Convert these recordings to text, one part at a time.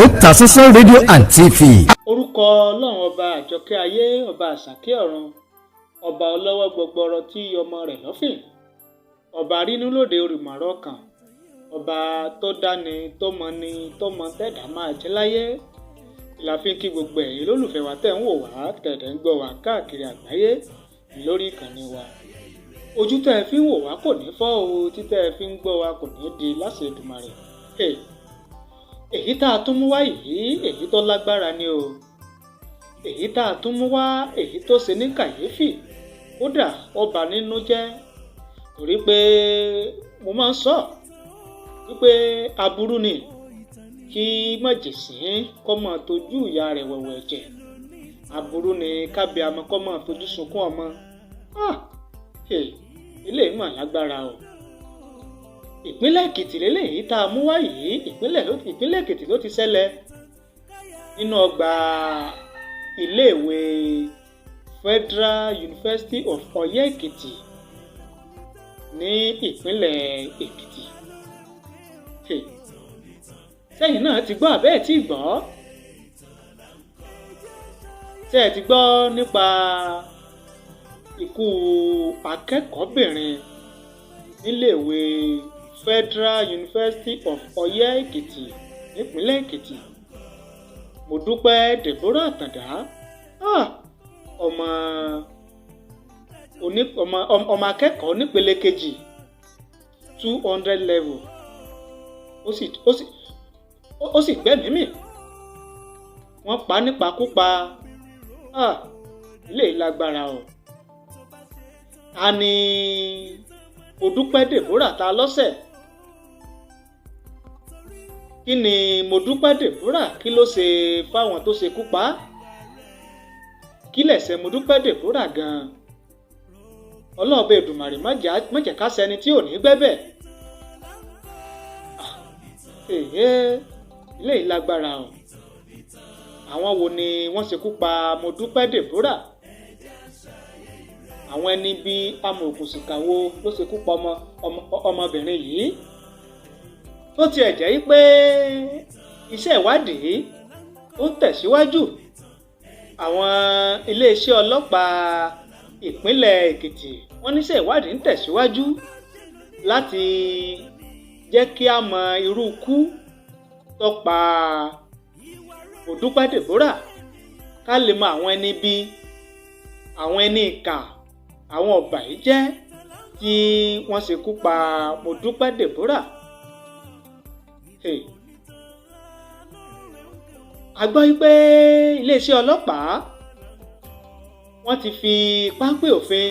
Otasansan rédíò and TV. Orúkọ Ọlọ́run, Ọba àjọkẹ́ ayé, Ọba àṣàkẹ́ ọ̀run, Ọba ọlọ́wọ́ gbọgbọrọ tí ọmọ rẹ̀ lọ́fìn, Ọba rínúlòdè olùmọ̀rọ̀ kan, Ọba tó dáni, tó mọni, tó mọ tẹ́dá máa jẹ́ láyé la fi ń kí gbogbo ẹ̀yin lólùfẹ́ wa tẹ̀ ń wò wá, tẹ̀dẹ̀ ń gbọ́ wá káàkiri àgbáyé lórí ìkànnì wa. Ojú tẹ́ ẹ fi ń wò wá kò ní fọ́ o, títẹ́ ẹ fi ń gbọ́ wa kò ní di láṣẹ Èdùmàrè. Èyí tá a tún mú wá yìí, èyí tó lágbára ni o. Èyí tá a tún mú wá, èyí tó ṣe ní kàyéfì, kódà ó bà nínú jẹ́, torí pé mo máa ń sọ wípé aburú ni kí májèsín kọ́ máa tójú ìyá rẹ̀ wẹ̀wẹ̀ ẹ̀jẹ̀. Aburú ni kábíamọ kọ́ máa fojú sunkún ọmọ. Eléyìí mà lágbára o. Ìpínlẹ̀ Èkìtì lélẹ́yìí tá a mú wá yìí. Ìpínlẹ̀ Èkìtì ló ti ṣẹlẹ̀, nínú ọgbà iléèwé Federal University of Ọ̀yẹ́ Èkìtì ní ìpínlẹ̀ Èkìtì. Sẹ́yìn náà ti gbọ́ àbẹ́ẹ̀ tí gbọ́? Ṣé ẹ ti gbọ́ nípa ikú akẹ́kọ̀ọ́bìnrin níléèwé Federal University of Ọ̀yẹ́ Èkìtì nípínlẹ̀ Èkìtì, Mọ́dúpẹ́ Deborah Àtàndá, ọmọ ọmọ ọmọ akẹ́kọ̀ọ́ nípele kejì, 200 level? Ó sì gbẹ́mìí mì, wọ́n pa nípakúpa. Ilé lágbára o. Ta ni Mọ́dúpẹ́ Deborah ta lọ́sẹ̀? Kí ni Mọ́dúpẹ́ Deborah, kí ló ṣe fáwọn tó ṣekú pa á? Kí lẹ̀ṣẹ̀ Mọ́dúpẹ́ Deborah gan-an? Ọlọ́ọ̀bẹ Èdùmàrè, má jẹ́ ká ṣẹni tí ò ní gbẹ́bẹ̀. Èyí ilé yìí lágbára o. Àwọn wo ni wọ́n ṣekú pa Mọ́dúpẹ́ Deborah? Àwọn ẹni bíi amòòkùnsìkà wo ló ṣekú pa ọmọbìnrin yìí? Tó tiẹ̀ jẹ́ pé iṣẹ́ ìwádìí ó ń tẹ̀síwájú, àwọn iléeṣẹ́ ọlọ́pàá ìpínlẹ̀ Èkìtì, wọ́n níṣẹ́ ìwádìí ń tẹ̀síwájú láti jẹ́ kí a mọ irú ikú tó pa Mọ́dúpẹ́ Deborah, ká lè mọ àwọn ẹni bí, àwọn ẹni ìkà, àwọn ọ̀bàyéjẹ́ tí wọ́n ṣekú pa Mọ́dúpẹ́ Deborah. Hey. A gbọ́ pé iléeṣẹ́ ọlọ́pàá, wọ́n ti fi páńpẹ́ òfin,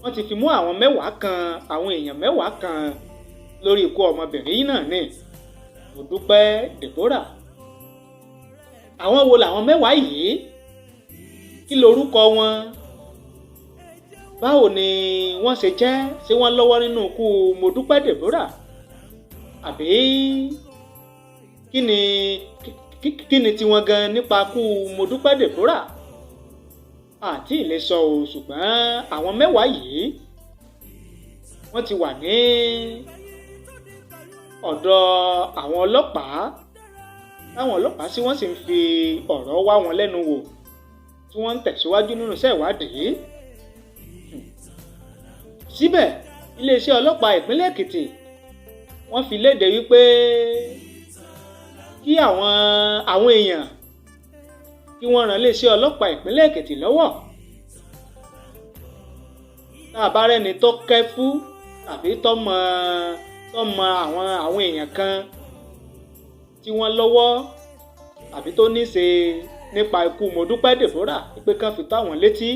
wọ́n ti fi mú àwọn 10 kan, àwọn èèyàn 10 kan lórí ikú ọmọbìnrin yìí náà ní Mọ́dúpẹ́ Deborah. Àwọn wo làwọn 10 yìí? Kí lorúkọ wọn? Báwo ni wọ́n ṣe jẹ́? Ṣé wọ́n lọ́wọ́ nínú ikú Mọ́dúpẹ́ Deborah, àbí kí ni tiwọn gan nípa ikú Mọ́dúpẹ́ Deborah? Àti ìlè sọ o, ṣùgbọ́n àwọn 10 yìí, wọ́n ti wà ní ọ̀dọ̀ àwọn ọlọ́pàá, táwọn ọlọ́pàá sí wọ́n sì ń fi ọ̀rọ̀ wá wọn lẹ́nu wò, tí wọ́n ń tẹ̀síwájú nínú iṣẹ́ ìwádìí. Síbẹ̀, iléeṣẹ́ ọlọ́pàá ìpínlẹ̀ Èkìtì, wọ́n fi léde wípé kí àwọn èèyàn kí wọ́n ran iléeṣẹ́ ọlọ́pàá ìpínlẹ̀ Èkìtì lọ́wọ́. Tá a bá rẹ́ni tó kẹ́fú tàbí tó mọ àwọn èèyàn kan tí wọ́n lọ́wọ́ tàbí tó ní ṣe nípa ikú Mọ́dúpẹ́ Deborah, pé kán fi tó àwọn létí.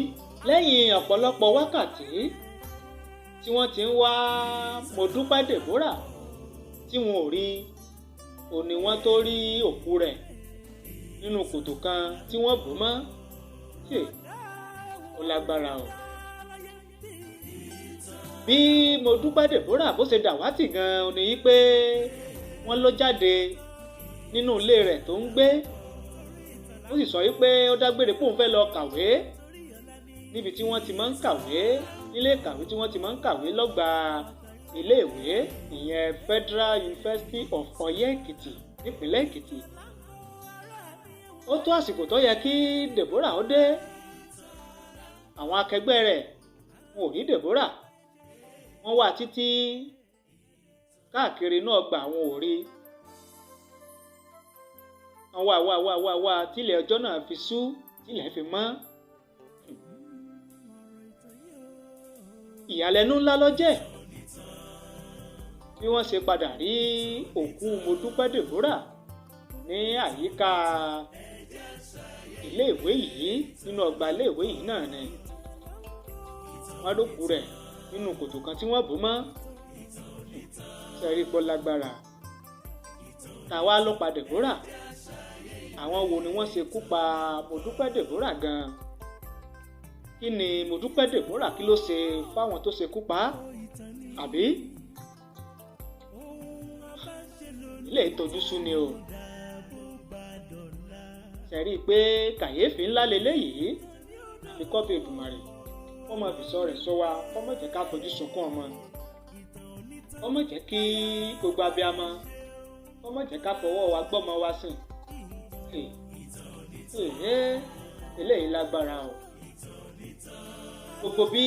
Lẹ́yìn ọ̀pọ̀lọpọ̀ wákàtí tí wọ́n ti ń wá Mọ́dúpẹ́ Deborah tí wọn ò rí, ò ní wọ́n tó rí òkú rẹ̀ nínú kòtò kan tí wọ́n bò mọ́. Ṣe ó lágbára o. Bí Mọ́dúpẹ́ Deborah bó ṣe dàwátì gan-an ni pé wọ́n ló jáde nínú ilé rẹ̀ tó ń gbé, ó sì sọ wípé ó dágbére pé òun fẹ́ lọ kàwé níbi tí wọ́n ti máa ń kàwé, nílé ìkàwé tí wọ́n ti máa ń kàwé lọ́gbà iléèwé ìyẹn, Federal University of Ọ̀yẹ́ Èkìtì. Nípínlẹ̀ Èkìtì. Ó tó àsìkò tó yẹ kí Deborah ó dé, àwọn akẹgbẹ́ rẹ̀ wọn ò rí Deborah. Wọ́n wá títí káàkiri inú ọgbà, àwọn ò rí. Wọ́n wá wá wá wá wá tílẹ̀ ọjọ́ náà fi ṣú, tílẹ̀ fi mọ́. Ìyàlẹ́nu ńlá ló jẹ́ bí wọ́n ṣe padà rí òkú Modúpẹ́ Deborah ní àyíká iléèwé yìí, nínú ọgbà iléèwé yìí náà ni wọ́n rókú rẹ̀ nínú kòtò kan tí wọ́n bò mọ́. Sẹ́rí pọ́ lágbára. Tàwa ló pa Deborah? Àwọn wo ni wọ́n ṣe kú pa Modúpẹ́ Deborah gan-an? Kí ni Modúpẹ́ Deborah, kí ló ṣe fáwọn tó ṣe kú pa á? Àbí ilé ìtọ́jú sú ni o. Sẹ́rí pé kàyéfì ńlá leléyìí. Àfi kọ́bí Èdùmàrè kó máa fi sọ rẹ̀ sọ wa, kó má jẹ́ ká fojú sunkún ọmọ, kó má jẹ́ kí gbogbo abiyamọ, kó má jẹ́ ká fọwọ́ wa gbọ́mọ wa sìn. Eléyìí lágbára o. Gbogbo bí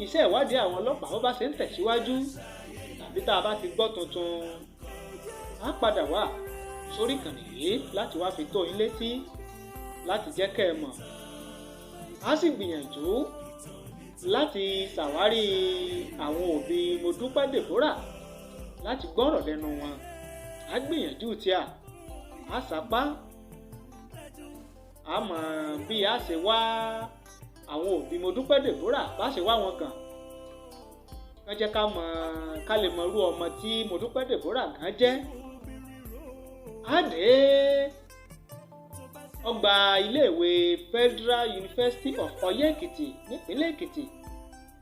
iṣẹ́ ìwádìí àwọn ọlọ́pàá bó bá ṣe ń tẹ̀síwájú tàbí tá a bá ti gbọ́ tuntun, á padà wá sórí ìkànnì yìí láti wá fi tó yín létí, láti jẹ́ kẹ́ ẹ mọ̀. Á sì gbìyànjú láti ṣàwárí àwọn òbí Modúpẹ́ Deborah láti gbọ́rọ̀ lẹ́nu wọn. Á gbìyànjú tí a á sapá, á mọ̀ bí a ṣe wá àwọn òbí Modúpẹ́ Deborah, bá ṣe wá wọn kàn kán jẹ́ ká mọ̀, ká lè mọ irú ọmọ tí Modúpẹ́ Deborah gan jẹ́. Á dé ọgbà iléèwé Federal University of Ọ̀yẹ́ Èkìtì nípínlẹ̀ Èkìtì,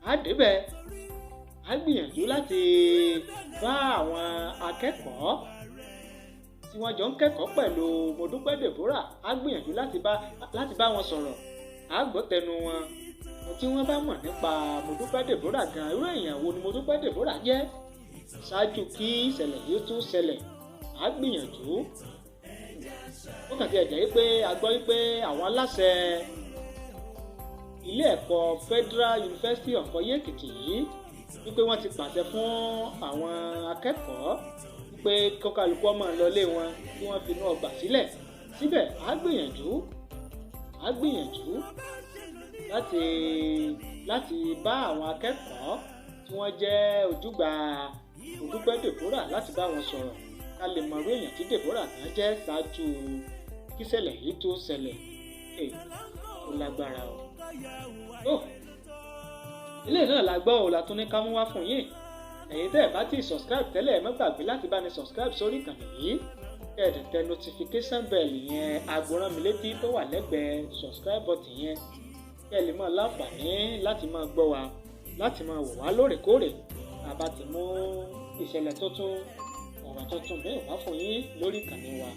á débẹ̀, á gbìyànjú láti bá àwọn akẹ́kọ̀ọ́ tí wọ́n jọ ń kẹ́kọ̀ọ́ pẹ̀lú Modúpẹ́ Deborah, á gbìyànjú láti bá wọn sọ̀rọ̀, á gbọ́ tẹnu wọn tí wọ́n bá mọ̀ nípa Modúpẹ́ Deborah gan, irú èèyàn wo ni Modúpẹ́ Deborah jẹ́ ṣáájú kí ìṣẹ̀lẹ̀ yìí tún ṣẹlẹ̀. Á gbìyànjú. Ó kàn ti ẹ̀jẹ̀ wípé a gbọ́ wípé àwọn aláṣẹ ilé ẹ̀kọ́ Federal University of Ọ̀yẹ́ Èkìtì yìí wípé wọ́n ti pàṣẹ fún àwọn akẹ́kọ̀ọ́ wípé kọ́kálukú ọmọ lọlé wọn, kí wọ́n fi inú ọgbà sílẹ̀. Síbẹ̀ á gbìyànjú láti bá àwọn akẹ́kọ̀ọ́ tí wọ́n jẹ́ ojúgbà Modúpẹ́ Deborah láti bá wọn sọ̀rọ̀, ká lè mọ irú èèyàn tí Deborah gan jẹ́ ṣáájú kíṣẹ̀lẹ̀ yìí tó ṣẹlẹ̀. Ó lágbára o. Ilé náà la gbọ́ ò la tún ní ká mú wá fún yín. Ẹ̀yin tẹ́ ẹ̀ bá ti subscribe tẹ́lẹ̀, ẹ má gbàgbé láti bá ní subscribe sórí ìkànnì yìí, kẹ́ ẹ̀ dẹ̀ tẹ notification bell yẹn, àgbòrán mi létí tó wà lẹ́gbẹ̀ẹ́ subscribe button yẹn, kẹ́ ẹ lè máa láǹfààní láti máa gbọ́ wa, láti máa wò wá lóòrèkóòrè tá a bá ti mú ìṣẹ̀lẹ̀ tuntun, ọ̀rọ̀ tuntun bẹ́ẹ̀ wá fún yín lórí ìkànnì wa.